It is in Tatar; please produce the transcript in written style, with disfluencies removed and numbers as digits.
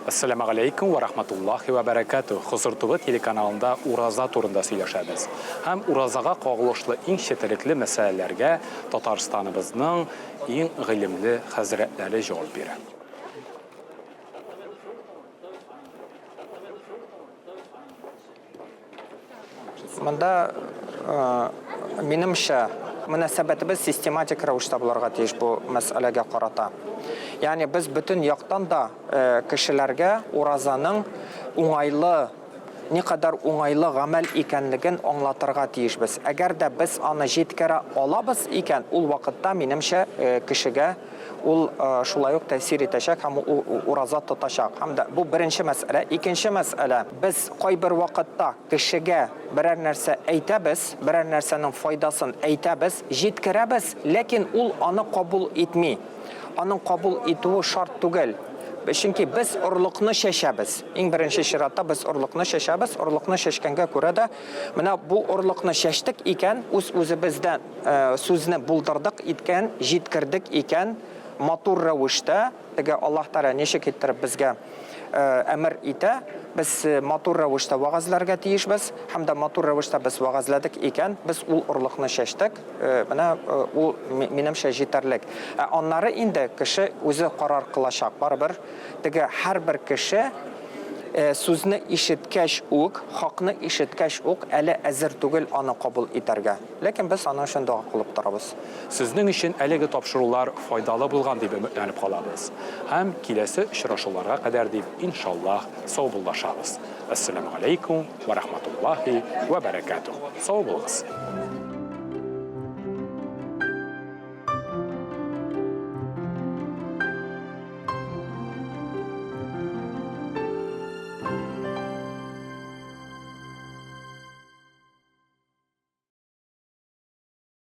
Әссәламегаләйкүм вә рахматуллахи вә бәрәкәтүһ! Хозур ТВ телеканалында ураза турында сөйләшәбез. Һәм уразага кагылышлы иң четерекле мәсьәләләргә Татарстаныбызның иң гыйлемле хәзрәтләре җавап бирә. Монда, минемчә, мөнәсәбәтебез систематик рәвештә булырга тиеш бу мәсьәләгә карата. Ягъни без бөтен яктан да кешеләргә уразаның уңайлы, никадәр уңайлы гамәл икәнлеген аңлатырга тиешбез. Әгәр дә без аны җиткерә алабыз икән, ул вакытта, минемчә, кешегә ул шулай ук тәэсир итәчәк һәм ул ураза тотачак. Һәм дә бу беренче мәсьәлә. Икенче мәсьәлә, без кайбер вакытта кешегә берәр нәрсә әйтәбез, берәр нәрсәнең файдасын әйтәбез, җиткерәбез, ләкин ул аны кабул итми. Аның кабул итүе шарт түгел. Чөнки без орлыкны чәчәбез. Иң беренче чиратта без орлыкны чәчәбез. Орлыкны чәчкәнгә күрә дә, менә бу орлыкны чәчтек икән, үз-үзебездән сүзне булдырдык иткән, җиткердек икән, матур рәвештә, теге Аллаһ Тәгалә ничек иттереп безгә әмер итә, без матур рәвештә вәгазьләргә тиешбез, һәм дә матур рәвештә без вәгазьләдек икән, без ул орлыкны чәчтек, менә ул, минемчә, җитәрлек. Ә аннары инде кеше үзе карар кылачак, барыбер теге һәрбер кеше сүзне ишеткәч үк, хакны ишеткәч үк әле әзер түгел аны кабул итәргә. Ләкин без аның өчен дога кылып торабыз. Сезнең өчен әлеге тапшырулар файдалы булган дип өметләнеп калабыз. Һәм киләсе очрашуларга кадәр дип, иншаллаһ, саубуллашабыз. Әссәламү галәйкүм вә рахматуллаһи вә бәрәкәтүһ. Сау булыгыз!